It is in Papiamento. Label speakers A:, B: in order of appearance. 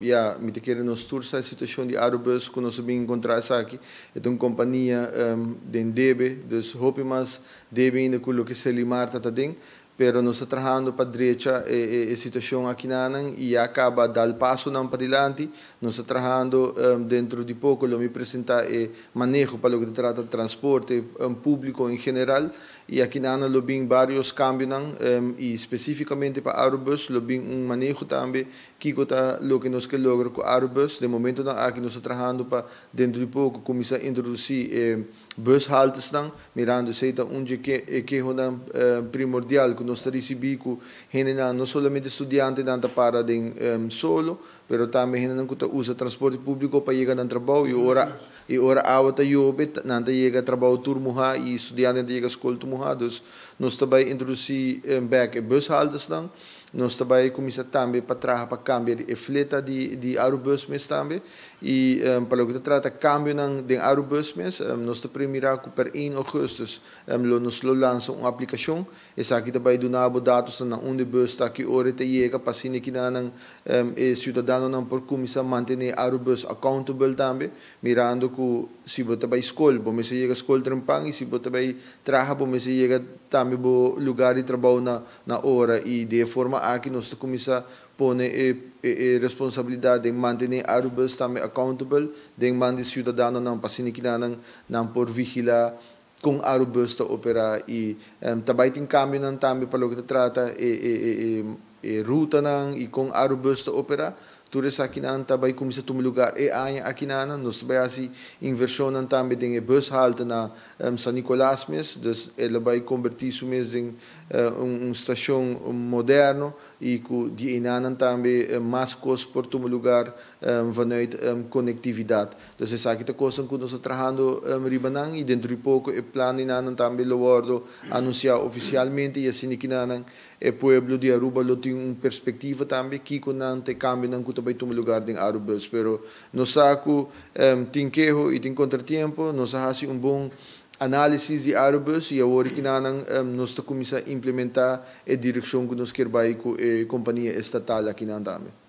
A: Ya, mi ta kere nos tur sa e situacion di Arubus cu nos a bin encontra esaki. E ta un compania den debe, dus hopi mas debe ainda cu loke Serlimar ta ta den. Pero nos ta trahando pa drecha e situacion akinanan y ya caba dal pasonan padilanti. Nos ta trahando, dentro di poco lo mi presenta e maneho pa loke ta trata transporte publico en general. Y akinanan lo bin varios cambionan y specificamente pa Arubus lo bin un maneho tambe kico ta loke nos ke logra cu Arubus. Den momentonan aki nos ta trahando pa dentro di poco cuminsa introduci e bushaltesnan, mirando esey ta un dje e kehonan primordial cu nos ta ricibi, cu hendenan, no solamente studiantenan, ta para den solo, pero tambe hendenan cu ta usa transporte publico pa yega nan trabou y ora awa ta yobe, nan ta yega trabou tur muha y studiantenan ta yega scol tur muha. Dus nos ta bay introduci back e bushaltesnan. Nos ta bay cuminsa tambe pa traha pa cambia e fleta di Arubus mes tambe. Y pa loke ta trata cambionan den Arubus mes, nos ta premira cu per 1 augustus nos lo lansa un aplicacion. Esaki ta bay duna bo datos na unda e bus ta, ki ora ta yega, pa asina kinan e ciudadanonan por cuminsa mantene Arubus accountable tambe, mirando cu si bo ta bay scol, bo mester yega scol trempan, y si bo ta bay traha, bo mester yega tambe bo lugar di trabou na ora. Y di forma aki nos ta cuminsa pone e responsabilidad di mantene Arubus tambe accountable den man di ciudadanonan, pa asina kinan nan por vigila con Arubus ta opera. Y tambe tin cambionan tambe pa loke ta trata e rutanan y con Arubus ta opera. Tur esakinan ta bay cuminsa tuma lugar e aña akinan. Nos ta bay haci inversion tambe den e bushalte na San Nicolas mes, dus e ta bay converti su mes den un stacion moderno y cu di einan tambe mas cos por tuma lugar vanuit conectividad. Dus esaki ta cos cu nos ta trahando riba nan y dentro di poco e plannan tambe lo wordo anuncia oficialmente y asina cu e pueblo di Aruba lo tin un perspectiva tambe kico nan ta e cambionan cu ta bay tuma lugar den Arubus. Pero nos sa cu tin keho y tin contratiempo. Nos a haci un bon analisis di Arubus y awor cu nos ta cuminsa implementa e direccion cu nos kier bay cu e compania estatal akinan tambe.